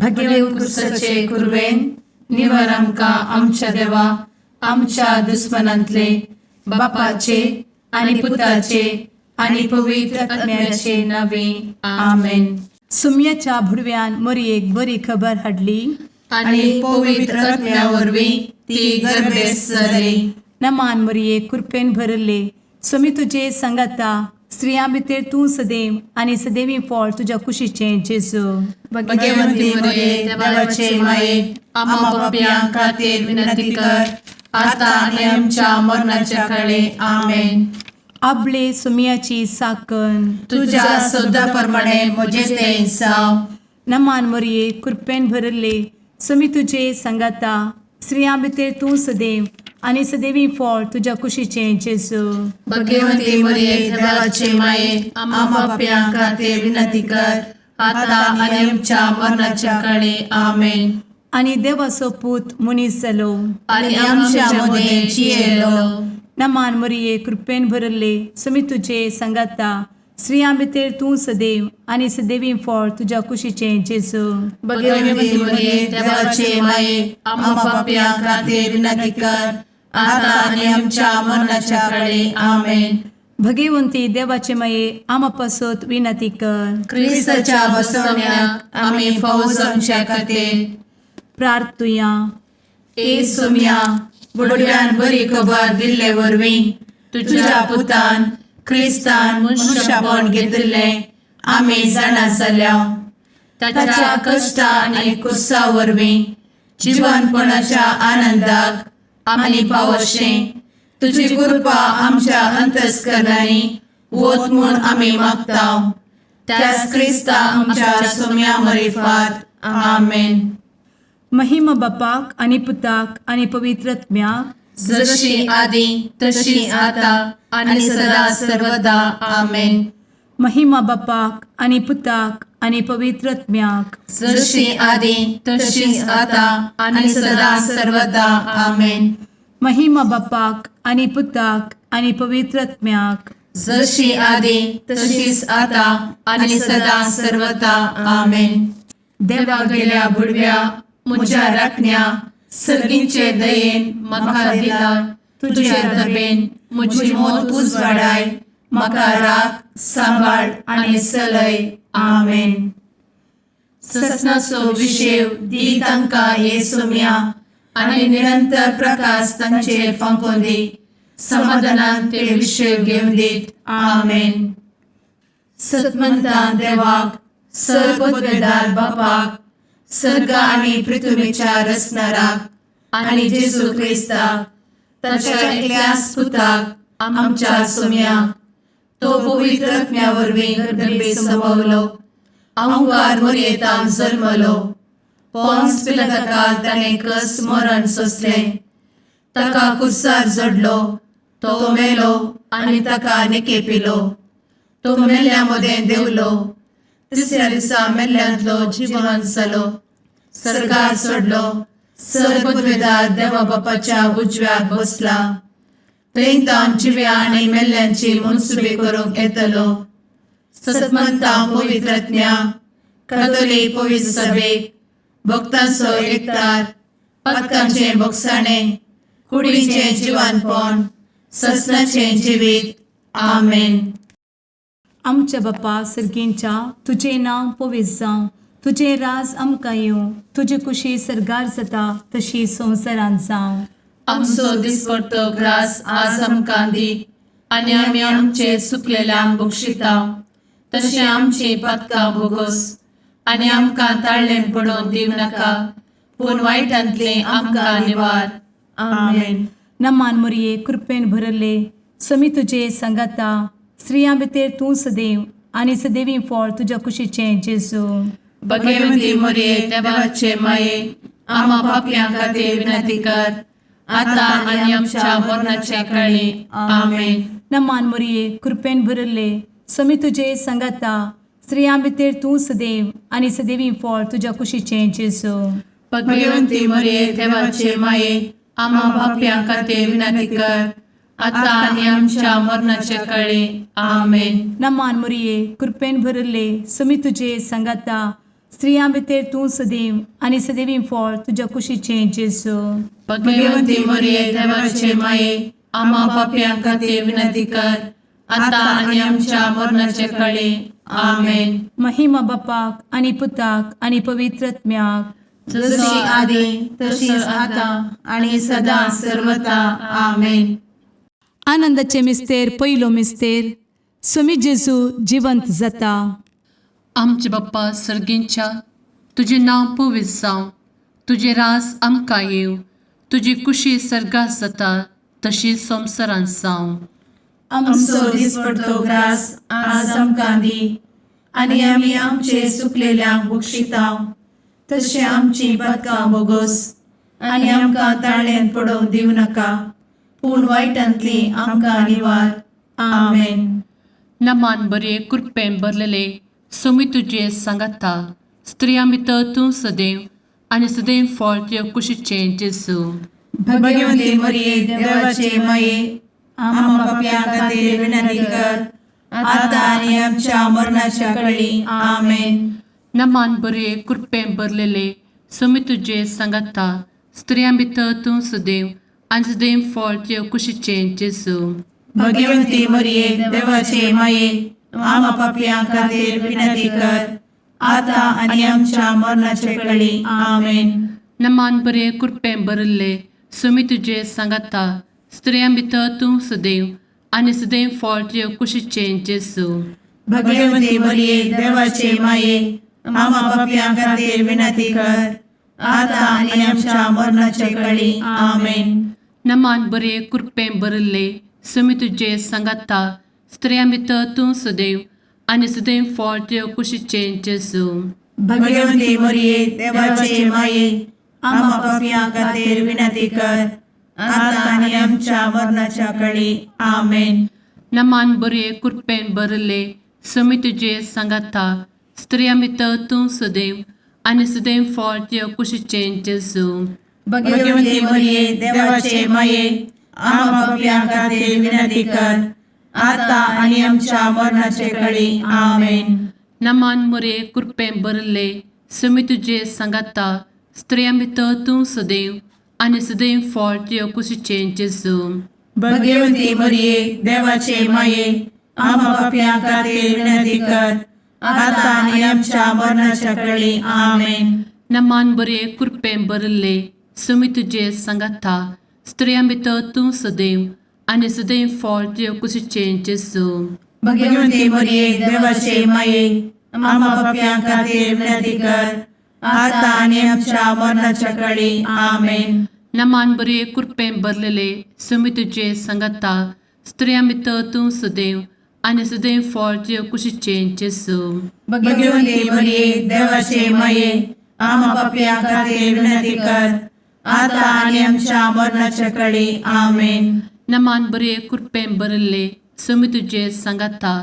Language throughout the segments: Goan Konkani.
भगेवन क्रुसाचे कुरवेन निवर आमकां आमच्या देवा आमच्या दुस्मनांतले बापाचे आनी पुताचे आनी पवित्र आत्म्याचे नावे. आमेन. सुम्याच्या भुडव्यान मोरयेक बरी खबर हाडली आनी पवित्र आत्म्या वरवीं ती गर्भेस्त जाली. नमान मोरये, कृपेन भरले, स्वामी तुजे सांगाता. स्त्रियां भितर तूं सदैव आनी सदैवी फळ तुज्या कुशीचें जेजू. भगवंती मरिये, देवाचे माये, आम्हा पापयां खातीर विनंती कर, आता आनी आमच्या मरणाच्या काळे. आमेन. आबले सुमियाची साकन. तुझ्या शब्दा प्रमाणे म्हजें तें जावं. नमान मोरये, कृपेन भरले, स्वामी तुजे सांगाता. स्त्रियां भितर तूं सदैव आनी सदैवी फळ तुज्या कुशीचें जेजू. भगवंती मरिये, देवाचे माये, आम्हा पापयां खातीर विनंती कर, आता आनी आमच्या मरणाच्या काळे. आमेन. आनी देवाचो पूत मनीस जालो आनी आमच्या मदें जियेलो. नमान मोरये, कृपेन भरले, स्वामी तुजे सांगाता. स्त्रियां भितर तूं सदैव आनी सदैवी फळ तुज्या कुशीचें जेजू. भगवंती मरिये, देवाचे माये, आम्हा पापयां खातीर विनंती कर, आता आनी आमच्या मरणाच्या काळे. आमेन. भगवंती देवाचे माये, आमा पासत विनंती कर. क्रिस्ताच्या बसवण्याक आमी फावो जावच्या खातीर. प्रार्थुया. ए सोम्या, बुडव्यान बरी खबर दिल्ले वरवीं तुझ्या पुतान क्रिस्तान मनुष्यपण घेतिल्लें आमी जाणा जाल्या. ताच्या कश्टा आनी कुर्सा वरवीं जिवनपणाच्या आनंदाक आमी पावशें तुजी कृपा आमच्या अंतस्करणांनी वत म्हूण आमी मागता, त्याच क्रिस्ता आमच्या सोम्या मरिफात. आमेन. महिमा बापाक आनी पुताक आनी पवित्र आत्म्याक. जशी आदी तशी आता आणि सदा सर्वदा. आमेन. महिमा बापाक आनी पुताक आनी पवित्र आत्म्याक. जशी आदी तशीच आता आणि सदा सर्वदा. आमेन. महिमा बापाक आनी पुताक आनी पवित्र आत्म्याक. जशी आदी तशीच आता आणि सदा सर्वदा. आमेन. देवा गेल्या बुडव्या म्हज्या राखण्या, सर्गींचे दयेन म्हाका दिला तुझे दबेन म्हजी मोत उजवाडाय, म्हाका राख, सांबाळ आनी चलय. आमेन. ससनाचो विशेव दी तांकां हे सोम्या आनी निरंतर प्रकाश तांचेर फांकोवन दी. समाधानान ते विशेव घेवन दीत. आमेन. सतमंतान देवाक, सर्वपदवेदार बापाक, सर्ग आनी पृथ्वीच्या रचणाराक आनी जेजू क्रिस्ताक ताच्या एकल्याच पुताक आमच्या सोम्याक, तो पवित्र आत्म्या वरवीं गर्भे संभवलो, अंकार मोरयेतान जल्मलो, पोन्स पिलाताकाल ताणें कस मरण सोंसलें, ताका कुर्सार जडलो, तो मेलो आनी ताका निकेपिलो, तो मेल्ल्या मदें देंवलो, तिसऱ्या दिसा मेल्ल्यांतलो जिवन जालो, सर्गार चडलो, सर्वपदवेदार देवा बापाच्या उजव्याक बसला, थंय तावन जिव्या आनी मेल्ल्यांची मनसुबी करूंक येतलो. सतमंता पवित्र आत्म्या, कातोलीक पवित्र सभेक, भक्तांचो एकतार, पातकांचें भोगसाणें, कुडीचें जिवानपण, ससनाचें जिवीत. आमेन. आमच्या बापा सर्गींच्या, तुजें नांव पवित्र जावं, तुजें राज आमकां येवं, तुजी कुशी सर्गार जाता तशी संवसारांत जावं. आमचो दिसपडतो ग्रास आज आमकां दी आनी आमी आमचे चुकलेल्यांक बक्षिता तशें आमची पातकां भोगोस आनी आमकां ताळ्ळें पडोवन दिवं नाका, पूण वायटांतलें आमकां निवार. आमेन. नमान मोरये, कृपेन भरले, समी तुजे सांगाता. स्त्रियां भितर तूं सदैव आनी सदैवी फळ तुज्या कुशीचें जेजू. भगवती मोरये, देवाचे माये, आम्हा पापयां खातीर विनंती कर, आता आनी आमच्या मरणाच्या काळी. आमेन. नमान मोरये, कृपेन भरले, समी तुजे सांगाता. स्त्रियां भितर तूं सदैव आनी सदैवी फळ तुज्या कुशीचें जेजू. भगवंती मोरये, देवाचे माये, आम्हा पापयां खातीर विनंती कर, आता आनी आमच्या मरणाच्या काळी. आमेन. नमान मोरये, कृपेन भरले, समी तुजे सांगाता. स्त्रियां भितर तूं सदैव आनी सदैवी फळ तुज्या कुशीचें जेजू. भगवती मरिये, देवाचे माये, आम्हा पापयां खातीर विनंती कर, आतां आनी आमच्या मरणाचे कळी. आमेन. महिमा बापाक आनी पुताक आनी पवित्र आत्म्याक. जशी आदी तशीच आतां आनी सदां सर्वता. आमेन. आनंदाचे मिस्तेर, पयलो मिस्तेर, सुमी जेजू जिवंत जाता. आमचे बाप्पा सर्गींच्या, तुजें नांव पवित्र जावं, तुजें रास आमकां येवं, तुजी कुशी सर्गात जाता तशी संवसारांत जावं. आमचो दिसपडतो ग्रास आज आमकां दी आनी आमी आमचे सुकलेल्यांक बक्षितांव तशें आमची पदकां बोगोस आनी आमकां ताळ्यान पडोवंक दिवं नाका, पूण वायटांतली आमकां निवार. आमेन. नमान बरे, कृपेन भरलेले, सोमी तुजे सांगाता, स्त्रियां भितर तूं सदैव आनी सदैव फळ तुजे कुशीचें जेजू. भगवंती मरिये, देवाचे माये, आम्हा पापयां खातीर विनंती कर, आतां आनी आमच्या मरणाच्या कळी. आमेन. नमान बरे, कृपेन भरलेले, सोमी तुजे सांगाता, स्त्रियां भितर तूं सदैव आनी सदैव फळ तुजे कुशीचें जेजू. भगवंती मरिये, देवाचे माये, आम्हा पापयां खातीर विनंती कर, आतां आनी आमच्या मरणाचे कळी. आमेन. नमान बरे, कृपेन भरिल्ले, सुमी तुजे सांगाता, स्त्रियां भितर तूं सदैव आनी सदैव फळ तुजे कुशीचें जेजू. भगवंती मरिये, देवाचे माये, आम्हा पापयां खातीर विनंती कर, आतां आनी आमच्या मरणाचे कळी. आमेन. नमान बरे, कृपेन भरिल्ले, सुमी तुजे सांगाता, स्त्रियां भितर तूं सदैव आनी सदैव फळ तुजे कुशीचें जेजू. भगवंती मरिये, देवाचे माये, आम्हा पापयां खातीर विनंती कर, आतां आनी आमच्या मरणाच्या कळी. आमेन. नमान बरे, कृपेन भरिल्ले, सुमी तुजे सांगाता, स्त्रियां भितर तूं सदैव आनी सदैव फळ तुजे कुशीचें जेजू. भगवंती मरिये, देवाचे माये, आम्हा पापयां खातीर विनंती कर, आतां आनी आमच्या मरणाचे कळी. आमेन. नमान मोरे, कृपेन भरिल्ले, सुमी तुजे सांगाता, स्त्रियां भितर तूं सदैव आनी सदैव फळ तुजे कुशीचें जेजू. भगवंती मरिये, देवाचे माये, आम्हा पापयां खातीर विनंती कर, आतां आनी आमच्या मरणाच्या कळी. आमेन. नमान बरे, कृपेन भरिल्ले, सुमी तुजे सांगाता, स्त्रियां भितर तूं सदैव आनी सदैव फळ तुजे कुशीचें जेजू. भगवंती मरिये, देवाचे माये, आम्हा पापयां खातीर विनंती कर, आतां आनी आमच्या मरणाच्या कळी. आमेन. नमान बरे, कृपेन भरलेले, सुमी तुजे सांगाता, स्त्रियां भितर तूं सदैव आनी सदैव फळ तुजे कुशीचें जेजू. भगवंती मरिये, देवाचे माये, आम्हा पापयां खातीर विनंती कर, आतां आनी आमच्या मरणाच्या कळी. आमेन. नमान बरे, कृपेन भरिल्ले, सुमी तुजे सांगाता,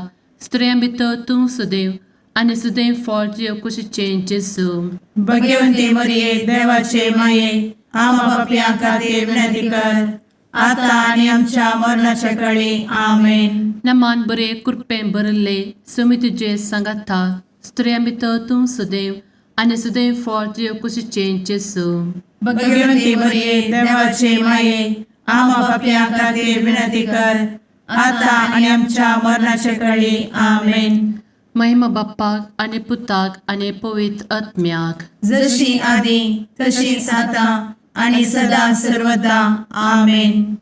स्त्रियां भितर तूं सदैव आनी सदैव फळ तुजे कुशीचें जेजू. भगवंती मरिये, देवाचे माये, आम्हा पापयां खातीर विनंती कर, आतां आनी आमच्या मरणाच्या कळी. आमेन. नमान बरे, कृपेन भरिल्ले, सुमी तुजे सांगाता, स्त्रियां भितर तूं सदैव आनी सदैव फळ तुजे कुशीचें जेजू. भगवंती मरिये, देवाचे माये, आम्हा पापयां खातीर विनंती कर, आतां आनी आमच्या मरणाच्या कळी. आमेन. महिमा बाप्पाक आनी पुताक आनी पवित्र आत्म्याक. जशी आदी तशीच आतां आनी सदां सर्वदा. आमेन.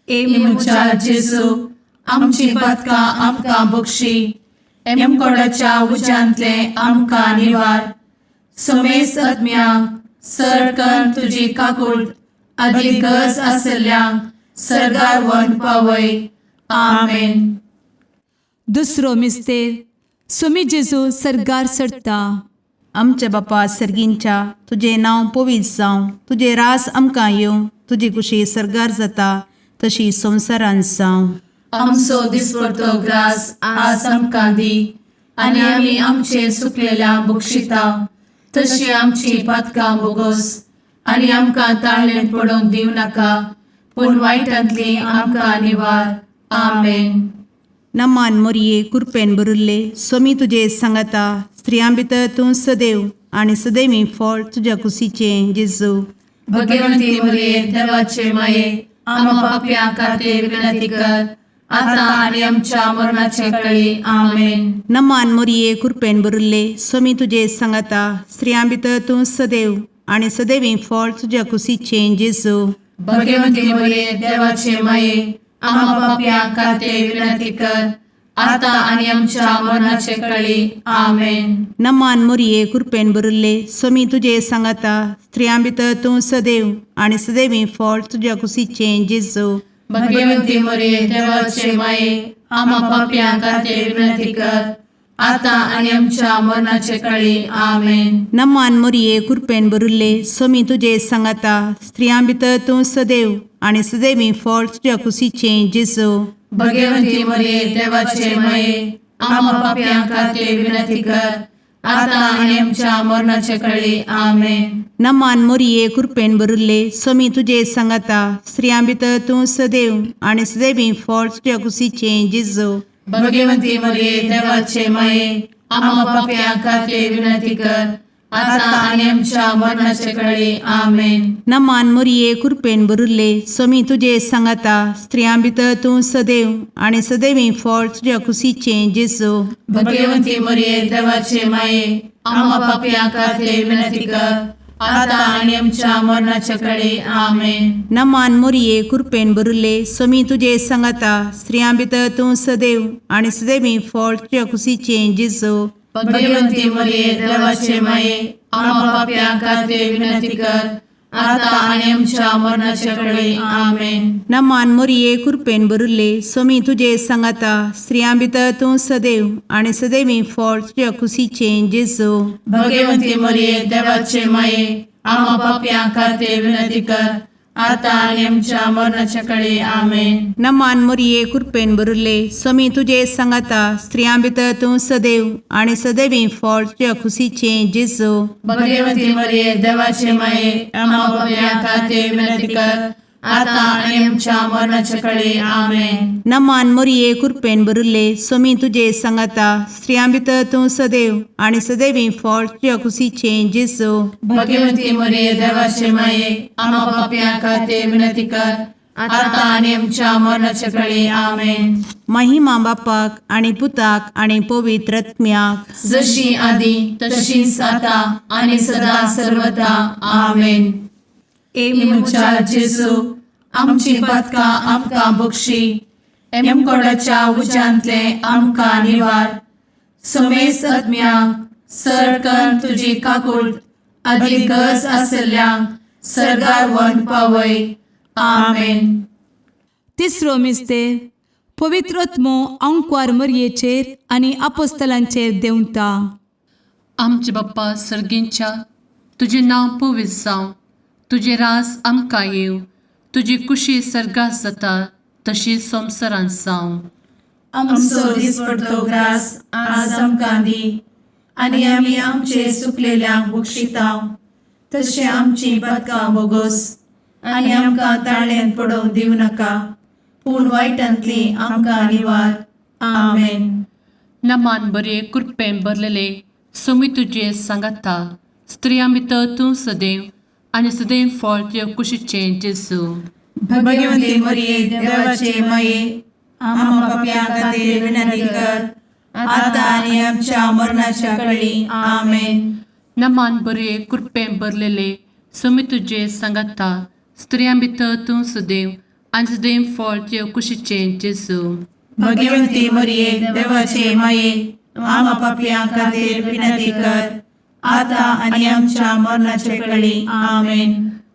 ए म्हज्या जेजू, आमची पदकां आमकां बक्षी, एमकोडाच्या उज्यांतले आमकां निवार, समेस्त आत्म्यांक सरकन तुजी काकूळ आदी गरज आसल्ल्यांक सर्गार वन पावय. आमेन. दुसरो मिस्तेर, सुमी जेजू सर्गार चडता. आमच्या बापा सर्गींच्या, तुजें नांव पवित्र जावं, तुजें रास आमकां येवं, तुजी कुशी सर्गार जाता तशी संवसारांत जावं. आमचो दिसपडतो ग्रास आज आमकां दी आनी आमी आमचे सुकलेल्या बक्षिता तशी आमची पातकां बोगोस आनी आमकां ताळ्ळें पडोवंक दिवं नाका, पूण वायटांतली आमकां निवार. आमेन. नमान मोरये कुरपेन भरिल्ले सोमी तुजे सांगाता स्त्रियां भितर तूं सदैव आनी सदैवी फळ तुज्या कुशीचें जेजू. भगवंती मरिये देवाचे माये आम्हा पापयां खातीर विनंती कर आता आनी आमच्या मरणाचे कळी. आमेन. नमान मोरये कुरपेन भरिल्ले सोमी तुजे सांगाता स्त्रियां भितर तूं सदैव आनी सदैवी फळ तुज्या कुशीचें जेजू. भगवंती मरिये देवाचे माये आम्हा पापयां खातीर विनंती कर आता आनी आमच्या मरणाचे कळी. आमेन. नमान मोरये कुरपेन भरिल्ले सोमी तुजे सांगाता स्त्रियां भितर तूं सदैव आनी सदैवी फळ तुज्या कुशीचें जेजू. भगवंती मरिये देवाचे माये आम्हा पापयां खातीर विनंती कर आता आनी आमच्या मरणाचे कळी. आमेन. नमान मोरये कुरपेन भरिल्ले सोमी तुजे सांगाता स्त्रियां भितर तूं सदैव आनी सदैवी फळ तुज्या कुशीचें जेजू. भगवंती मरिये देवाचे माये आम्हा पापयां खातीर विनंती कर आता आनी आमच्या मरणाचे कळी. आमेन. नमान मोरये कुरपेन भरिल्ले सोमी तुजे सांगाता स्त्रियां भितर तूं सदैव आनी सदैवी फळ तुज्या कुशीचें जेजू. भगवंती मरिये देवाचे माये आम्हा पापयां खातीर विनंती कर आता आनी आमच्या मरणाचे कळी. आमेन. नमान मोरये कुरपेन भरिल्ले सोमी तुजे सांगाता स्त्रियां भितर तूं सदैव आनी सदैवी फळ तुज्या कुशीचें जेजू. भगवंती मरिये देवाचे माये आम्हा पापयां खातीर विनंती कर आता आनी आमच्या मरणाचे कळी. आमेन. नमान मोरये कुरपेन भरिल्ले सोमी तुजे सांगाता स्त्रियां भितर तूं सदैव आनी सदैवी फळ तुज्या कुशीचें जेजू. भगवंती मरिये देवाचे माये आम्हा पापयां खातीर विनंती कर आता आनी आमच्या मरणाचे कळी. आमेन. नमान मोरये कुरपेन भरिल्ले सोमी तुजे सांगाता स्त्रियां भितर तूं सदैव आनी सदैवी फळ तुज्या कुशीचें जेजू. भगवंती मरिये देवाचे माये आम्हा पापयां खातीर विनंती कर आता आनी आमच्या मरणाच्या कळी. आमेन. नमान मोरये कुरपेन भरिल्ले सोमी तुजे सांगाता स्त्रियां भितर तूं सदैव आनी सदैवी फळ तुज्या कुशीचें जेजू. भगवंती मरिये देवाचे माये आम्हा पापयां खातीर विनंती कर आता आनी आमच्या मरणाच्या कळी. आमेन. नमान मोरये कुरपेन भरिल्ले सोमी तुजे सांगाता स्त्रियां भितर तूं सदैव आनी सदैवी फळ तुज्या कुशीचें जेजू. भगवंती मरिये देवाचे माये आम्हा पापयां खातीर विनंती कर आता आनी आमच्या मरणाच्या कळी. आमेन. महिमा बापाक आनी पुताक आनी पवित्र आत्म्याक. जशी आदी तशीच आता आनी सदा सर्वदा. आमेन. ए म्हज्या जेजू आमची पातकां आमकां बक्षी एमकोडाच्या उज्यांतले आमकां निवार समेस्त आत्म्यांक सरकन तुजी काकूट आदी गरज आसल्ल्यांक सरगार वन पावय. आमेन. तिसरो मिस्तेर पवित्र आत्मो अंकवार मरयेचेर आनी आपोस्तलांचेर देंवता. आमचे बाप्पा सर्गींच्या तुजें नांव पवित्र जावं, तुजें राज आमकां येवं, तुजी कुशी सर्गात जाता तशी संवसारांत जावं. आमचो दिसपडतो ग्रास आज आमकां दी आनी आमी आमचे सुकलेल्यांक बक्षितांव तशें आमची पातकां बोगोस आनी आमकां ताळ्यांत पडोवंक दिवं नाका पूण वायटांतली आमकां निवार. आमेन. नमान बरे कृपेन भरलेले सोमी तुजे सांगाता स्त्रियां भितर तूं सदैव आनी सदैव फळ तुज्या कुशीचें जेजू. भगवंती मरिये देवाचे माये आम्हा पापयां खातीर विनंती कर आता आनी आमच्या मरणाच्या कळी. आमेन. नमान बरे कृपेन भरलेले सोमी तुजे सांगाता स्त्रियां भितर तूं सदैव आनी सदैव फळ तुज्या कुशीचें जेजू. भगवंती मरिये देवाचे माये आम्हा पापयां खातीर विनंती कर आता आनी आमच्या मरणाच्या कळी. आमेन.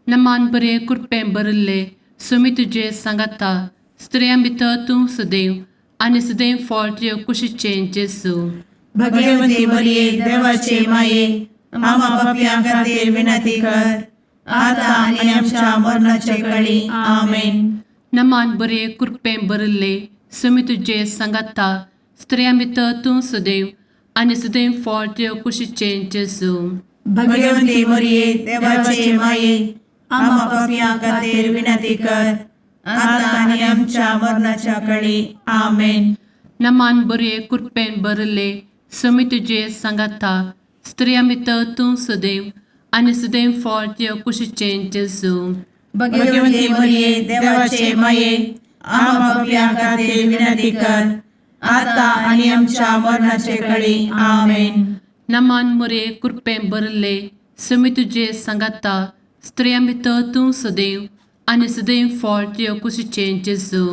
नमान बरे कृपेन भरिल्ले सोमी तुजे सांगाता स्त्रियां भितर तूं सदैव आनी सदैव फळ तुज्या कुशीचें जेजू. भगवंती मरिये देवाचे माये आम्हा पापयां खातीर विनंती कर आता आनी आमच्या मरणाच्या कळी. आमेन. नमान बरे कृपेन भरिल्ले सोमी तुजे सांगाता स्त्रियां भितर तूं सदैव आनी सदैव फळ तुज्या कुशीचें जेजू. भगवंती मरिये देवाचे माये आम्हा पापयां खातीर विनंती कर आता आनी आमच्या मरणाच्या कळी. आमेन. नमान बरये कृपेन भरले समी तुजे सांगाता स्त्रिया भितर तूं सदैव आनी सदैव फळ तुज्या कुशीचें जेजू. भगवती मरिये, देवाचे माये, आम्हा पापयां खातीर विनंती कर, आता आनी आमच्या मरणाचे कळी. आमेन. नमान मुरे कृपेन भरले समी तुजे सांगाता स्त्रिया भितर तूं सदैव आनी सदैव फळ तुज्या कुशीचें जेजू.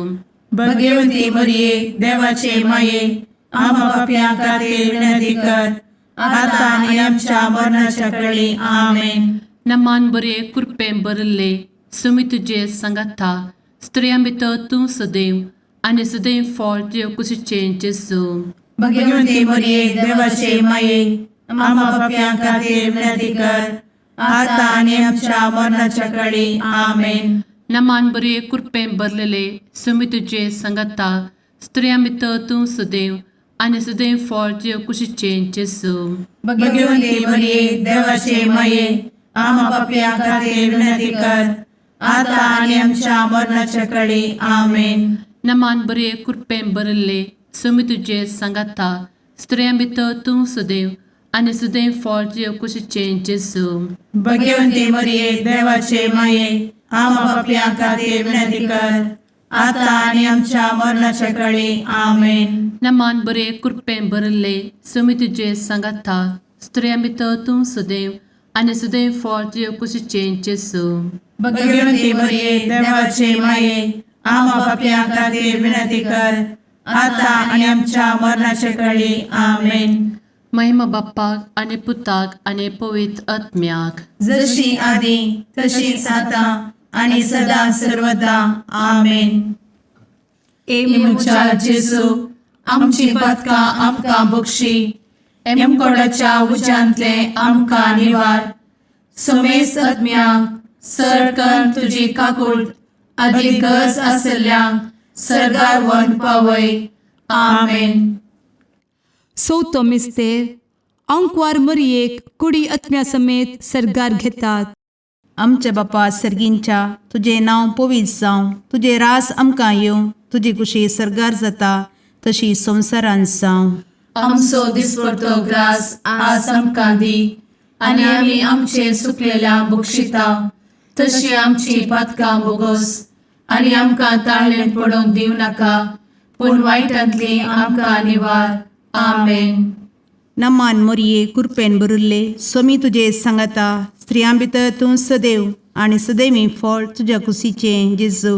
भगवती मरिये, देवाचे माये, आम्हा पापयां खातीर विनंती कर, आता आनी आमच्या मरणाच्या कळी. आमेन. नमान बरे कृपेन भरले समी तुजे सांगाता स्त्रिया भितर तूं सदैव आनी सदैव फळ तुज्या कुशीचें जेजू. भगवती मरिये, देवाचे माये, आम्हा पापयां खातीर विनंती कर, आता आनी आमच्या मरणाच्या कळी. आमेन. नमान बरे कृपेन भरलेले समी तुजे सांगाता स्त्रिया भितर तूं सदैव आनी सदैव फळ तुज्या कुशीचें जेजू. भगवती मरिये, देवाचे माये, आम्हा पापयां खातीर विनंती कर, आता आनी आमच्या मरणाच्या कळी. आमेन. नमान बरे कृपेन भरले समी तुजे सांगाता स्त्रिया भितर तूं सदैव आनी सदैव फळ तुज्या कुशीचें जेजू. भगवती मरिये, देवाचे माये, आम्हा पापयां खातीर विनंती कर, आता आनी आमच्या मरणाच्या कळी. आमेन. नमान बरे कृपेन भरले समी तुजे सांगाता स्त्रिया भितर तूं सदैव आनी सदैव फळ तुज्या कुशीचें जेजू. भगवती मरिये, देवाचे माये, आम्हा पापयां खातीर विनंती कर, आता आनी आमच्या मरणाच्या कळी. आमेन. महिमा बाप्पाक आनी पुताक आनी पवित्र आत्म्याक. जशी आदी तशीच आता आणि सदा सर्वदा. आमेन. ए म्हज्या जेजू, आमची पातकां आमकां बक्षी, एमकोडाच्या उज्यांतले आमकां निवार, समेस्त आत्म्यांक सरकन तुजी काकूळ आदी गरज आसल्ल्यांक सरगार व्हरून पावय. आमेन. चवथो मिस्तेर आंकवार मरियेक कुडी आत्म्या समेत सर्गार घेतात. आमच्या बापा सर्गींच्या, तुजें नांव पवित्र जावं, तुजें रास आमकां येवं, तुजी कुशी सर्गार जाता तशी संवसारांत जावं. आमचो दिसपडतो ग्रास आज आमकां दी आनी आमी आमचे सुकलेल्या बक्षिता तशी आमची पातकां बोगोस आनी आमकां ताळणेंत पडोवंक दिवं नाका, पूण वायटांतली आमकां निवार. आमेन. नमान मोरये, कुरपेन भरिल्ले, सोमी तुजे सांगाता, स्त्रियां भितर तूं सदैव आनी सदैवी फळ तुज्या कुशीचें जेजू.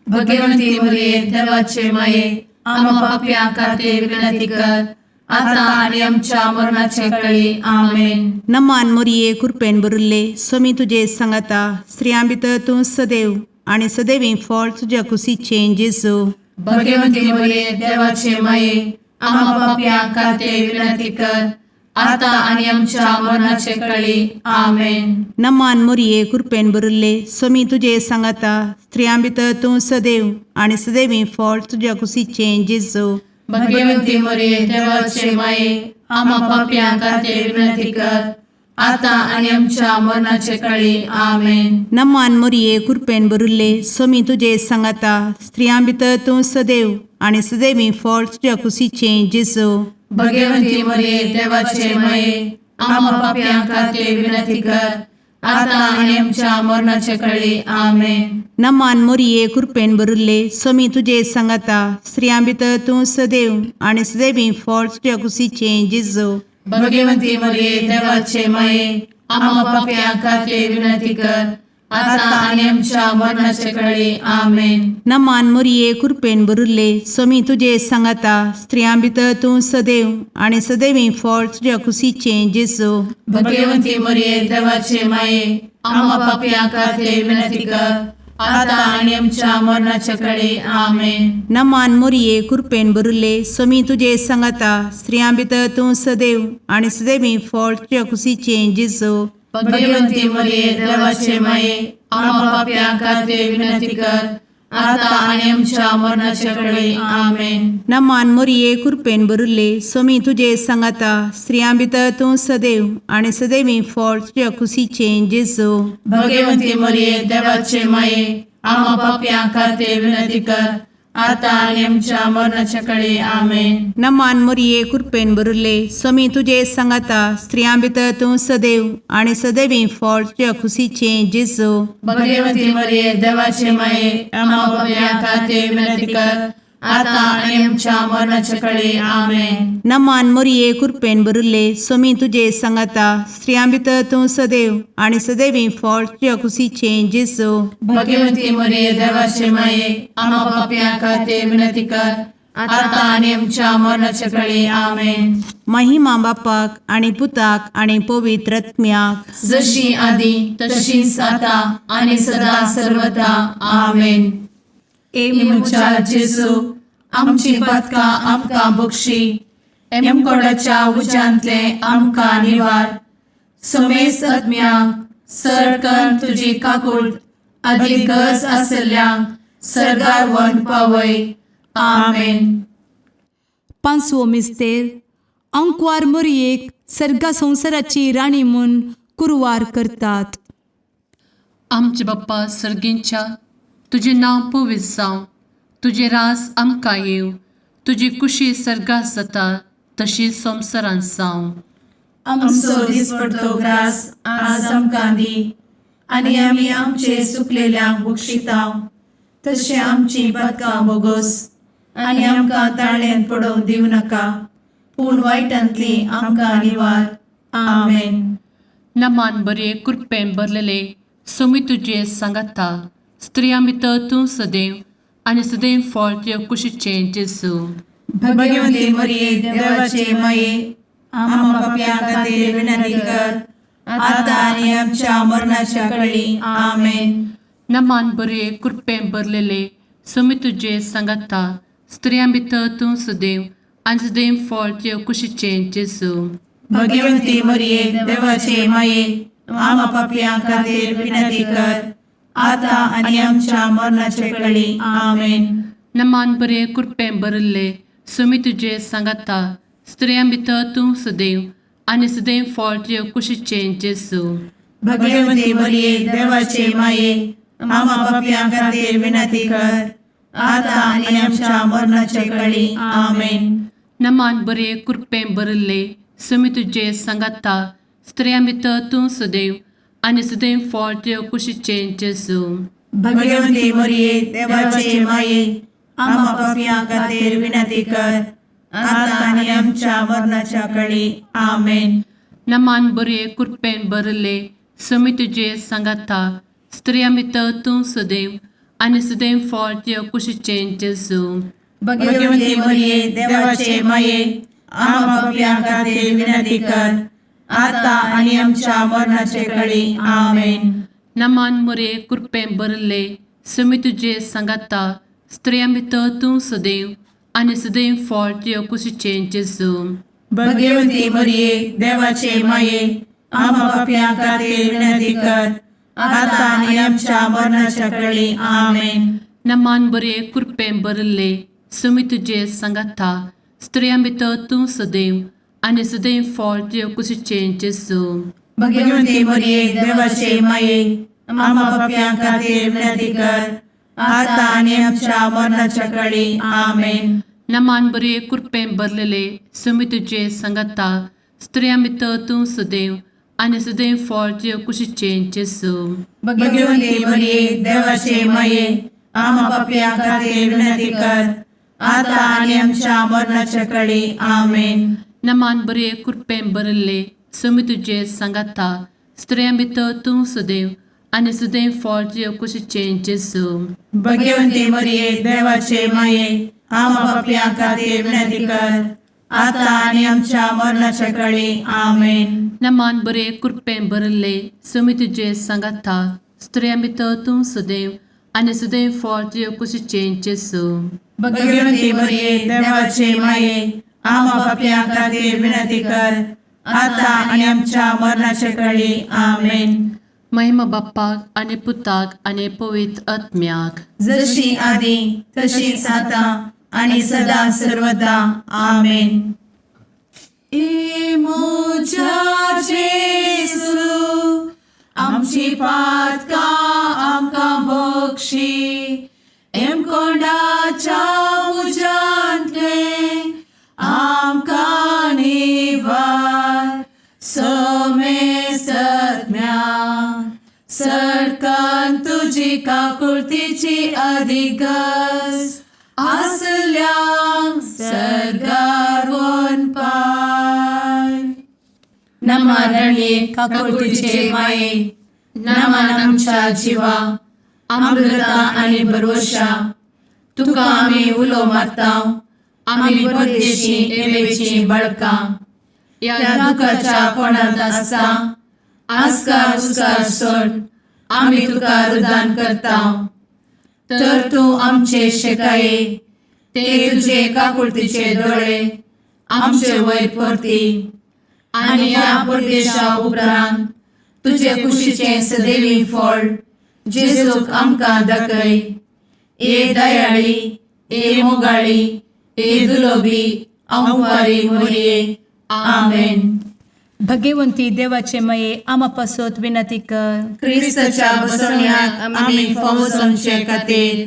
भगवंती मरिये, देवाचे माये, आम्हा पापयां खातीर विनंती कर, आता आनी आमच्या मरणाचे कळी. आमेन. नमान मोरये, कुरपेन भरिल्ले, सोमी तुजे सांगाता, स्त्रियां भितर तूं सदैव आनी सदैवी फळ तुज्या कुशीचें जेजू. भगवंती मरिये, देवाचे माये, आम्हा पापयां खातीर विनंती कर, आता आनी आमच्या मरणाचे कळी. आमेन. नमान मोरये, कुरपेन भरिल्ले, सोमी तुजे सांगाता, स्त्रियां भितर तूं सदैव आनी सदैवी फळ तुज्या कुशीचें जेजू. भगवंती मरिये, देवाचे माये, आम्हा पापयां खातीर विनंती कर, आता आनी आमच्या मरणाचे कळी. आमेन. नमान मोरये, कुरपेन भरिल्ले, सोमी तुजे सांगाता, स्त्रियां भितर तूं सदैव आनी सदैवी फळ तुज्या कुशीचें जेजू. भगवंती मरिये, देवाचे माये, आम्हा पापयां खातीर विनंती कर, आता आनी आमच्या मरणाचे कळी. आमेन. नमान मोरये, कुरपेन भरिल्ले, सोमी तुजे सांगाता, स्त्रियां भितर तूं सदैव आनी सदैवी फळ तुज्या कुशीचें जेजू. भगवंती मरिये, देवाचे माये, आम्हा पापयां खातीर विनंती कर, आता आनी आमच्या मरणाचे कळी. आमेन. नमान मोरये, कुरपेन भरिल्ले, सोमी तुजे सांगाता, स्त्रियां भितर तूं सदैव आनी सदैवी फळ तुज्या कुशीचें जेजू. भगवंती मरिये, देवाचे माये, आम्हा पापयां खातीर विनंती कर, आता आनी आमच्या मरणाचे कळी. आमेन. नमान मोरये, कुरपेन भरिल्ले, सोमी तुजे सांगाता, स्त्रियां भितर तूं सदैव आनी सदैवी फळ तुज्या कुशीचें जेजू. भगवंती मरिये, देवाचे माये, आम्हा पापयां खातीर विनंती कर, आता आनी आमच्या मरणाचे कळी. आमेन. नमान मोरये, कुरपेन भरिल्ले, सोमी तुजे सांगाता, स्त्रियां भितर तूं सदैव आनी सदैवी फळ तुज्या कुशीचें जेजू. भगवंती मरिये, देवाचे माये, आम्हा पापयां खातीर विनंती कर, आतां आनी आमच्या मरणाच्या कडे आमेन. नमान मोरये, कृपेन भरिल्ले, स्वामी तुजे सांगाता. स्त्रियां भितर तूं सदैव आनी सदैवी फळ तुज्या खुशीचें जेजू. भगवती मरिये, देवाचे माये, आम्हा पापयां खातीर विनंती कर, आतां आनी आमच्या मरणाच्या कडे आमेन. नमान मोरये, कृपेन भरिल्ले, स्वामी तुजे सांगाता. स्त्रियां भितर तूं सदैव आनी सदैवी फळ तुज्या खुशीचें जेजू. भगवती मरिये, देवाचे माये, आम्हा पापयां खातीर विनंती कर, आतां आनी आमच्या मरणाच्या कडे आमेन. महिमा बापाक आनी पुताक आनी पवित्र आत्म्याक. जशी आदी तशीच आता आणि सदा सर्वदा आमेन. ए म्हज्या जेजू, आमची पदकां आमकां बक्षी, एमकोडाच्या उज्यांतले आमकां निवार, समेस्त आत्म्यांक सरकन तुजी काकूट आदी गरज आसल्ल्यांक सरगार वन पावय. आमेन. पांचवो मिस्तेर, आंकवार मोरयेक सर्गा संवसाराची राणी म्हूण कुरवार करतात. आमचे बाप्पा सर्गींच्या, तुजें नांव पवित्र जावं, तुजें राज आमकां येवं, तुजी कुशी सर्गात जाता तशी संवसारांत जावं. आमचो दिसपडतो ग्रास आज आमकां दी, आनी आमी आमचे सुकलेल्यांक बक्षितांव, तशें आमची पदकां बोगोस, आनी आमकां ताळ्यान पडोवंक दिवं नाका, पूण वायटांतली आमकां निवार. आमेन. नमान बरे, कृपेन भरलेले, सोमी तुजे सांगाता. स्त्रियां भितर तूं सदैव आनी सदैव फळ तुज्या कुशीचें जेजू. भगवती मरिये, देवाचे माये, आम्हा पापयां खातीर विनंती कर, आतां आनी आमच्या मरणाच्या कळी. आमेन. नमान बरे, कृपेन भरलेले, सोमी तुजे सांगाता. स्त्रियां भितर तूं सदैव आनी सदैव फळ तुज्या कुशीचें जेजू. भगवती मरिये, देवाचे माये, आम्हा पापयां खातीर विनंती कर, आतां आनी आमच्या मरणाचे कळी. आमेन. नमान बरे, कृपेन भरिल्ले, सोमी तुजे सांगाता. स्त्रियां भितर तूं सदैव आनी सदैव फळ तुज्या कुशीचें जेजू. भगवती मरिये, देवाचे माये, आम्हा पापयां खातीर विनंती कर, आतां आनी आमच्या मरणाचे कळी. आमेन. नमान बरे, कृपेन भरिल्ले, सोमी तुजे सांगाता. स्त्रियां भितर तूं सदैव आनी सदैव फळ तुज्या कुशीचें जेजू. भगवती मरिये, देवाचे माये, आम्हा पापयां खातीर विनंती कर, आतां आनी आमच्या मरणाच्या कळी. आमेन. नमान बरे, कृपेन भरिल्ले, सोमी तुजे सांगाता. स्त्रियां भितर तूं सदैव आनी सदैव फळ तुज्या कुशीचें जेजू. भगवती मरिये, देवाचे माये, आम्हा पापयां खातीर विनंती कर, आतां आनी आमच्या मरणाचे कळी. आमेन. नमान मोरे, कृपेन भरिल्ले, सोमी तुजे सांगाता. स्त्रियां भितर तूं सदैव आनी सदैव फळ तुज्या कुशीचें जेजू. भगवती मरिये, देवाचे माये, आम्हा पापयां खातीर विनंती कर, आतां आनी आमच्या मरणाच्या कळी. आमेन. नमान बरे, कृपेन भरिल्ले, सोमी तुजे सांगाता. स्त्रियां भितर तूं सदैव आनी सदैव फळ तुज्या कुशीचें जेजू. भगवती मरिये, देवाचे माये, आम्हा पापयां खातीर विनंती कर, आतां आनी आमच्या मरणाच्या कळी. आमेन. नमान बरे, कृपेन भरलेले, सोमी तुजे सांगाता. स्त्रियां भितर तूं सदैव आनी सदैव फळ तुज्या कुशीचें जेजू. भगवती मरिये, देवाचे माये, आम्हा पापयां खातीर विनंती कर, आतां आनी आमच्या मरणाच्या कळी. आमेन. नमान बरे, कृपेन भरिल्ले, सोमी तुजे सांगाता. स्त्रियां भितर तूं सदैव आनी सदैव फळ तुज्या कुशीचें जेजू. भगवती मरिये, देवाचे माये, आम्हा पापयां खातीर विनंती कर, आतां आनी आमच्या मरणाच्या कळी. आमेन. नमान बरे, कृपेन भरिल्ले, सोमी तुजे सांगाता. स्त्रियां भितर तूं सदैव आनी सदैव फळ तुज्या कुशीचें जेजू. भगवती मरिये, देवाचे माये, आम्हा पापयां खातीर विनंती कर, आतां आनी आमच्या मरणाच्या कळी. आमेन. महिमा बाप्पाक आनी पुताक आनी पवित्र आत्म्याक. जशी आदी तशीच आतां आणि सदा सर्वदा. आमेन. ए म्हज्या जेजू, आमची पातकां आमकां बक्षी, एमकोंडाच्या तुजी काकुळतीची अधिगस आसल्यांक सर्गार वनपाय. नमरणये काकुळतीचे माये, नमन आमच्या जिवा, अमृता आनी भरवशा, तुका आमी उलो मारता, आमी परदेशी एवेची बळकां ह्या दुखाच्या कोणांत आसता आस्कार उस्कार सोड आमी तुका रुदान करता, तर तूं आमचे शेकाये ते तुजे काकुळतीचे दोळे आमचे वयर परती आनी ह्या परदेशा उपरांत तुजे कुशीचें सदैवी फळ जेजूक आमकां दाखय. ए दयाळी, ए मोगाळी, ए दुलोबी अंवारी मोरये. आमेन. भगवंती देवाचे मये आमा पासत विनंती कर. क्रिस्ताच्या बसवण्याक आमी फावो जावचे खातीर.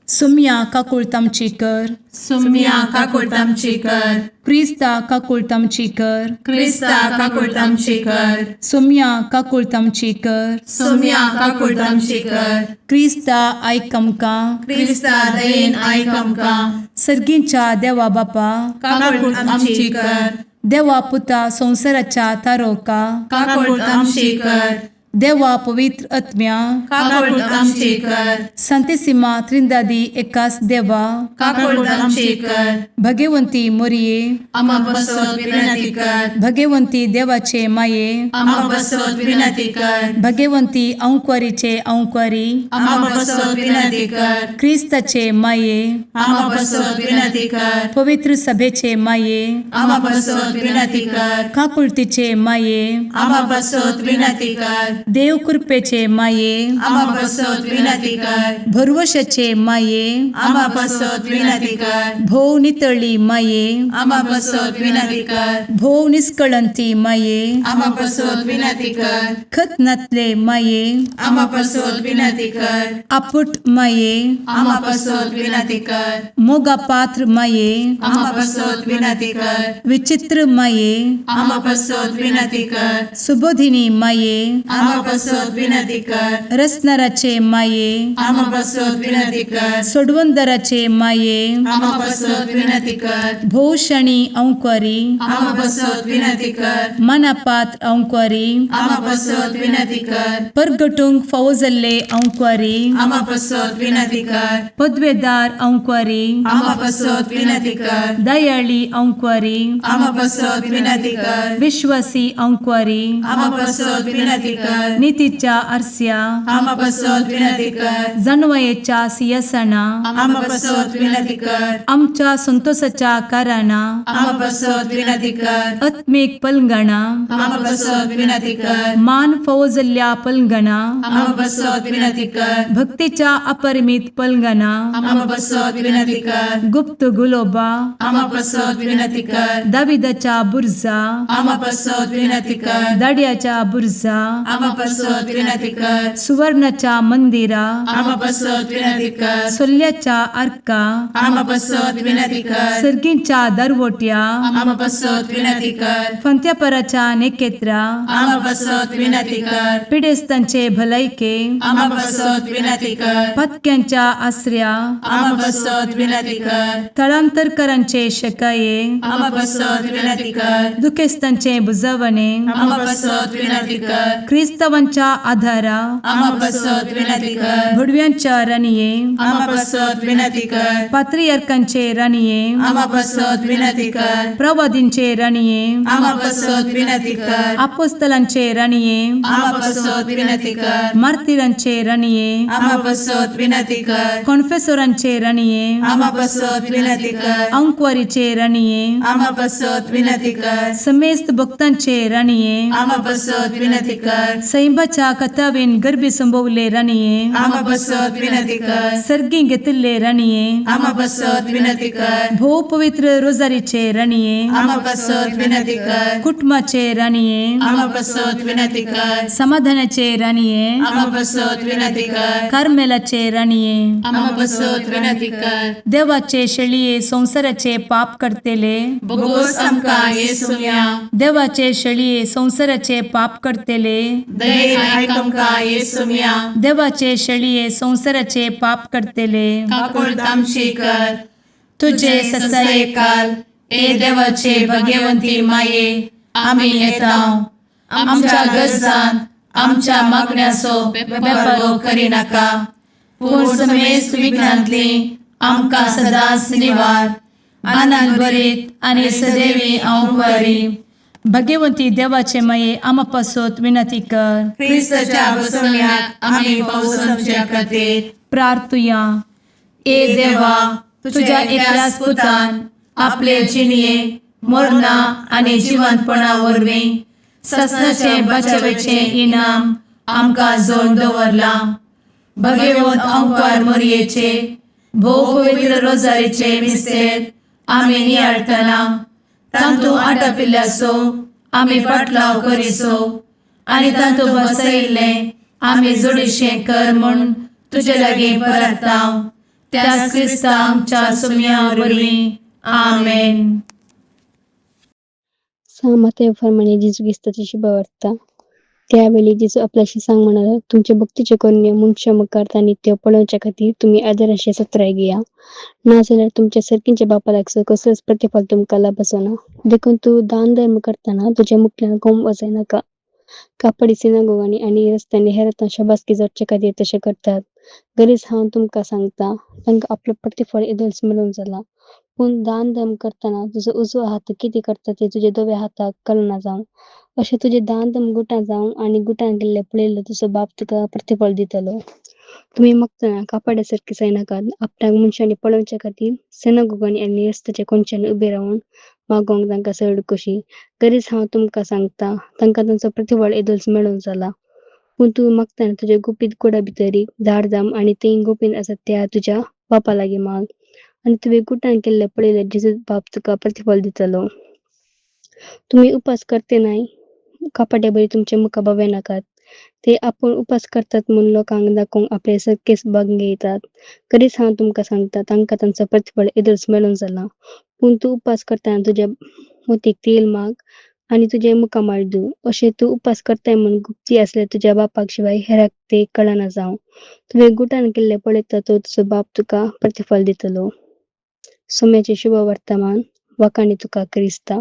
सुम्या काकुळत आमची कर. सुम्या काकुळट आमची कर. क्रिस्ता काकुळत आमची कर. क्रिस्ता काकुळट आमची कर. सुम्या काकुळत आमची कर. सुम्या काकुळट आमची कर. क्रिस्ता आयक आमकां. क्रिस्ता दयेन आयक आमकां. सर्गींच्या देवा बापा, काकुळट आमची कर. देवा पुता संवसाराच्या तारोका, काकुळट आमची कर. देवा पवित्र आत्म्या, काकुळट आमची कर. संतेसिमा त्रिंदादी एकास देवा, काकुळट आमची कर. भगवंती मोरये, आमा बसत विनंती कर. भगवंती देवाचे माये, आमा बसत विनंती कर. भगवंती अंक्वारीचे अंक्वारी, आमा बसत विनंती कर. क्रिस्ताचे माये, आमा बसत विनंती कर. पवित्र सभेचे माये, आमा बसत विनंती कर. काकुळतीचे माये, आमा बसत विनंती कर. देव कृपेचे माये, आमा बसत विनंती कर. भरवशाचे माये, आमा बसत विनंती कर. भोव नितळी माये, आमा बसत विनंती कर. भोव निस्कळंती माये, आमा बसत विनंती कर. खत नातले माये, आमा बसत विनंती कर. आपुट माये, आमा बसत विनंती कर. मोगा पात्र माये, आमा बसत विनंती कर. विचित्र माये, आमा बसत विनंती कर. सुबोधिनी माये, आमा बसत विनंती कर. रसनाराचे माये, आमा बसत विनंती कर. सोडवंदराचे माये, आमा बसत विनंती कर. भोवशणी अंक्वारी, आमा बसत विनंती कर. मनापात्र अंक्वारी, आमा बसत विनंती कर. परगटूंक फावो जाल्ले अंक्वारी, आमा बसत विनंती कर. पदवेदार अंक्वारी, आमा बसत विनंती कर. दयाळी अंक्वारी, आमा बसत विनंती कर. विश्वासी अंक्वारी, आमा बसत विनंती कर. नितीच्या आरस्या, आमा बसत विनंती कर. जानवयेच्या सियासना, आमा बसत विनंती कर. आमच्या संतोषाच्या कारणां, आमा बसत विनंती कर. आत्मीक पलंगणा, आमा बसत विनंती कर. मान फावो जाल्ल्या पलंगणा, आमा बसत विनंती कर. भक्तीच्या अपरिमित पलंगणा, आमा बसत विनंती कर. गुप्त गुलोबा, आमा बसत विनंती कर. दाविदाच्या बुर्जा, आमा बसत विनंती कर. दाड्याच्या बुर्जा, आमा बसत विनंती कर. सुवर्णाच्या मंदिरा, आमा बसत विनंती कर. सोल्ल्याच्या आर्का, आमा बसत विनंती कर. सर्गींच्या दरवट्या, आमा बसत विनंती कर. फंत्यापराच्या नेकेत्रा, आमा बसत विनंती कर. पिडेस्तांचे भलायके, आमा बसत विनंती कर. पत्क्यांच्या आसऱ्या, आमा बसत विनंती कर. थळांतरकरांचे शकाये, आमा बसत विनंती कर. दुखेस्तांचे बुजवणे, आमा बसत विनंती कर. क्रिस्तावांच्या आधारा, आमा बसत विनंती कर. भुडव्यांच्या राणये, आमा बसत विनंती कर. पात्रियार्कांचे राणये, आमा बसत विनंती कर. प्रवादींचे राणये, आमा बसत विनंती कर. आपोस्तलांचे राणये, आमा बसत विनंती कर. मार्तिरांचे राणये, आमा बसत विनंती कर. कॉन्फेसोरांचे राणये, आमा बसत विनंती कर. अंक्वारीचे राणये, आमा बसत विनंती कर. समेस्त भक्तांचे राणये, आमा बसत विनंती कर. सैंबाच्या कथावेन गर्भी संभवले राणये, आमा बसत विनंती कर. सर्गी घेतिल्ले राणये, आमा बसत विनंती कर. भोव पवित्र रोजारीचे राणये, आमा बसत विनंती कर. कुटुंबाचे राणये, आमा बसत विनंती कर. समाधानाचे राणये, आमा बसत विनंती कर. कार्मेलाचे राणये, आमा बसत विनंती कर. देवाचे शेळये संवसाराचे पाप करतेले, बोगोस आमकां येसुया. देवाचे शेळये संवसाराचे पाप करतेले, दयेन आयक आमकां येसुम्या. देवाचे शेळये संवसाराचे पाप करतले, काकुळट आमची कर. तुजे ससायेकाल ए देवाचे भगवंती माये, आमी येता आमच्या गरजांत आमच्या मागण्याचो बेपर्वो करिनाका, पूण समेस्त विघ्नांतली आमकां सदांच निवार. आनंद भरीत आनी सदैवी अंवकारी भगवंती देवाचे माये, आमा पासत विनंती कर. क्रिस्ताच्या बसवण्याक आमी पावसाच्या खातीर प्रार्थुया. ए देवा, तुझ्या एकल्याच पुतान आपले जिणये मरणा आनी जिवंतपणा वरवीं ससनाचे बचावेचे इनाम आमकां जोड दवरलां. भगवंत अंकार मोरयेचे भोव पवित्र रोजारीचे मिस्तेर आमी नियाळटना तांतू आटापिल्ल्याचो आमी पाटलाव करिसो आनी तांतू बसयिल्लें आमी जोडीशें कर म्हूण तुजे लागीं परताव, त्याच क्रिस्ता आमच्या सुम्या वरवीं. आमेन. सा माते फरमाने जेजू क्रिस्ताची शुभवार्ता. त्यावेळी जेजू आपल्याशी सांग म्हणालो, तुमचे भक्तीचे करण्यो मनशां मुखार तांणी त्यो पळोवच्या खातीर तुमी आदरांचे सत्राय घेया, नाजाल्यार तुमच्या सर्कींच्या बापा लागसर कसलोच प्रतिफळ तुमकां लाभचो ना. देखून तूं दान धर्म करतना तुज्या मुखल्यान गोम वाजयनाका. कापडी सिनागोगांनी आनी रस्त्यांनी हेरांत शाबासकी जोडचे खातीर तशें करतात. गरीज हांव तुमकां सांगता, तांकां आपलो प्रतिफळ येदोळच मेळून जाला. पूण दान धर्म करतना तुजो उजवो हात कितें करता तें तुज्या दोव्या हाताक कळना जावं. अशें तुजें दान धर्म गुटां जावं आनी गुटां गेल्लें पळयल्लो तुजो बाप तुका प्रतिफळ दितलो. तुमी मागतना कापाड्या सारकी जायनाकात. आपणाक मनशांनी पळोवच्या खातीर सिनागोगांनी आनी रस्त्याच्या कोनशांनी उबे रावन मागोंक तांकां चड कशी. गरीज हांव तुमकां सांगता, तांकां तांचो प्रतिफळ येदोळच मेळून जाला. पूण तूं मागतना तुज्या गुपीत कुडा भितरी दार दाम आनी थंय गुपीत आसा त्या तुज्या बापा लागीं माग, आनी तुवें गुटान केल्लें पळयल्यार जेजू बाप तुका प्रतिफळ दितलो. तुमी उपास करते नाय कापाट्या बरी तुमचे मुखा बावे नाकात. ते आपूण उपास करतात म्हूण लोकांक दाखोवंक आपले सरकेस बांगयतात. खरीच हांव तुमकां सांगता, तांकां तांचो प्रतिफळ येदोळच मेळून जाला. पूण तूं उपास करतना तुज्या मोतीक तेल माग आनी तुजें मुखामळ धू. अशें तूं उपास करताय म्हूण गुप्ती आसल्यार तुज्या बापाक शिवाय हेरांक तें कळना जावं. तुवें गुटान केल्लें पळयता तो तुजो बाप तुका प्रतिफळ दितलो. सोम्याचें शुभ वर्तमान. वाखाणी तुका क्रिस्ता.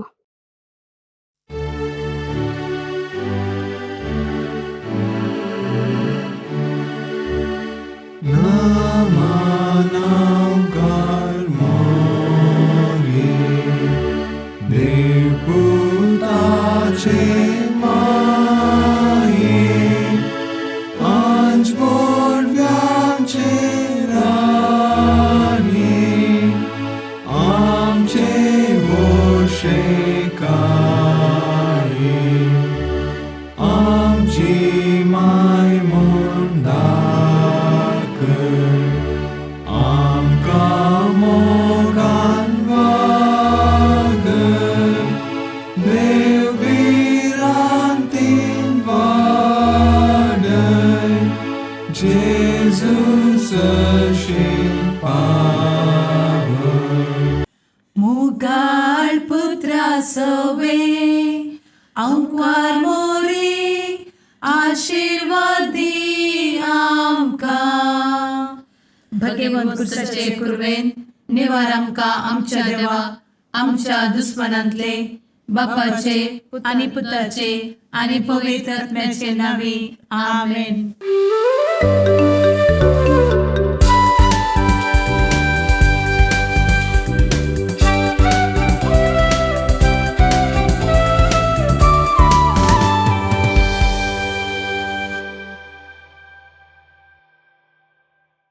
मुगाळ पुत्रा सवे अंकार मोरे आशीर्वाद दी आमकां. भगवंत कुर्साचे कुर्वेन निवार आमकां आमच्या देवा आमच्या दुस्मनांतले, बापाचे आनी पुताचे आनी पवित्र आत्म्याचे नांवी. आमेन.